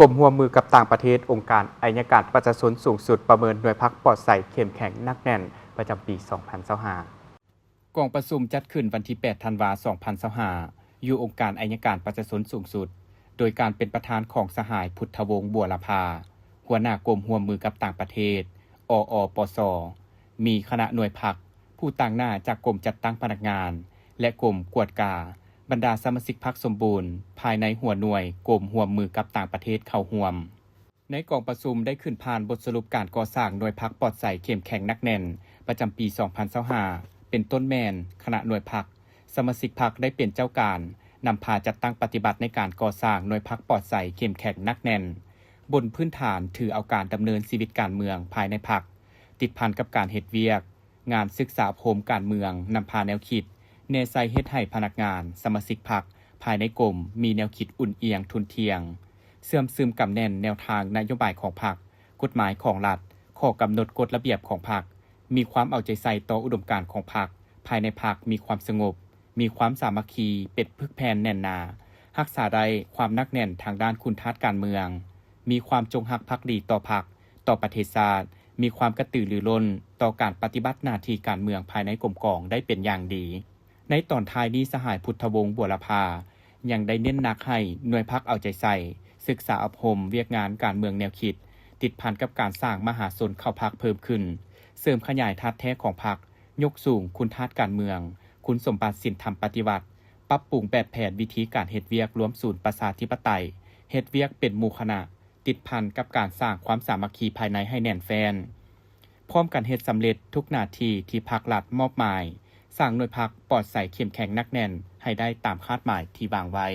ກົມຮ່ວມມືກັບຕ່າງປະເທດ, ອົງການໄອຍະການປະຊາຊົນສູງສຸດປະເມີນໜ່ວຍພັກປອດໃສເຂັ້ມແຂງໜັກແໜ້ນປະຈຳປີສອງພັນຊາວຫ້າ. ກອງປະຊຸມຈັດຂຶ້ນວັນທີແປດທັນວາສອງພັນຊາວຫ້າ ຢູ່ອົງການໄອຍະການປະຊາຊົນສູງສຸດ ໂດຍການເປັນປະທານຂອງສະຫາຍ ພຸດທະວົງ ບົວລະພາ ຫົວໜ້າກົມຮ່ວມມືກັບຕ່າງປະເທດ ອອປສ ມີຄະນະໜ່ວຍພັກ, ຜູ້ຕາງໜ້າຈາກກົມຈັດຕັ້ງພະນັກງານ ແລະ ກົມກວດກາ, ບັນດາສະມາຊິກພັກສົມບູນ ພາຍໃນຫົວໜ່ວຍກົມຮ່ວມມືກັບຕ່າງປະເທດເຂົ້າຮ່ວມ. ໃນກອງປະຊຸມໄດ້ຂຶ້ນຜ່ານບົດສະຫຼຸບການກໍ່ສ້າງໜ່ວຍພັກປອດໃສເຂັ້ມແຂງໜັກແໜ້ນປະຈຳປີສອງພັນຊາວຫ້າ ເປັນຕົ້ນແມ່ນຄະນະໜ່ວຍພັກ, ສະມາຊິກພັກໄດ້ເປັນເຈົ້າການນຳພາຈັດຕັ້ງປະຕິບັດໃນການກໍ່ສ້າງໜ່ວຍພັກປອດໃສເຂັ້ມແຂງໜັກແໜ້ນ ບົນພື້ນຖານຖືເອົາການດຳເນີນຊີວິດການເມືອງພາຍໃນພັກ ຕິດພັນກັບການເຮັດວຽກ, ງານສຶກສາອົບຮົມການເມືອງ, ນຳພາແນວຄິດ, ແນໃສ່ເຮັດໃຫ້ພະນັກງານ, ສະມາຊິກພັກພາຍໃນກົມມີແນວຄິດອຸ່ນອຽງທຸ່ນທ່ຽງ, ເຊື່ອມຊຶມກຳແໜ້ນແນວທາງນະໂຍບາຍຂອງພັກ, ກົດໝາຍຂອງລັດ, ຂໍ້ກຳນົດກົດລະບຽບຂອງພັກ, ມີຄວາມເອົາໃຈໃສ່ຕໍ່ອຸດົມການຂອງພັກ, ພາຍໃນພັກມີຄວາມສະຫງົບ, ມີຄວາມສາມັກຄີເປັນປຶກແຜ່ນແໜ້ນໜາ, ຮັກສາໄດ້ຄວາມໜັກແໜ້ນທາງດ້ານຄຸນທາດການເມືອງ, ມີຄວາມຈົງຮັກພັກດີຕໍ່ພັກ, ຕໍ່ປະເທດຊາດ, ມີຄວາມກະຕືລືລົ້ນຕໍ່ການປະຕິບັດໜ້າທີ່ການເມືອງພາຍໃນກົມກອງໄດ້ເປັນຢ່າງດີ. ໃນຕອນທ້າຍນີ້ ສະຫາຍ ພຸດທະວົງ ບົວລະພາ ຍັງໄດ້ເນັ້ນໜັກໃຫ້ໜ່ວຍພັກເອົາໃຈໃສ່, ສຶກສາອົບຮົມວຽກງານການເມືອງແນວຄິດ, ຕິດພັນກັບການສ້າງມະຫາຊົນເຂົ້າພັກເພີ່ມຂຶ້ນ, ເສີມຂະຫຍາຍທາດແທ້ຂອງພັກ, ຍົກສູງຄຸນທາດການເມືອງ, ຄຸນສົມບັດສິນທຳປະຕິວັດ, ປັບປຸງແບບແຜນວິທີການເຮັດວຽກລວມສູນປະຊາທິປະໄຕ, ເຮັດວຽກເປັນໝູ່ຄະນະ, ຕິດພັນກັບການສ້າງຄວາມສາມັກຄີພາຍໃນໃຫ້ແໜ້ນແຟ້ນ, ພ້ອມກັນເຮັດສຳເລັດທຸກໜ້າທີ່ທີ່ພັກລັດມອບໝາຍ, ສ້າງໜ່ວຍພັກປອດໃສເຂັ້ມແຂງໜັກແໜ້ນໃຫ້ໄດ້ຕາມຄາດໝາຍທີ່ວາງໄວ້.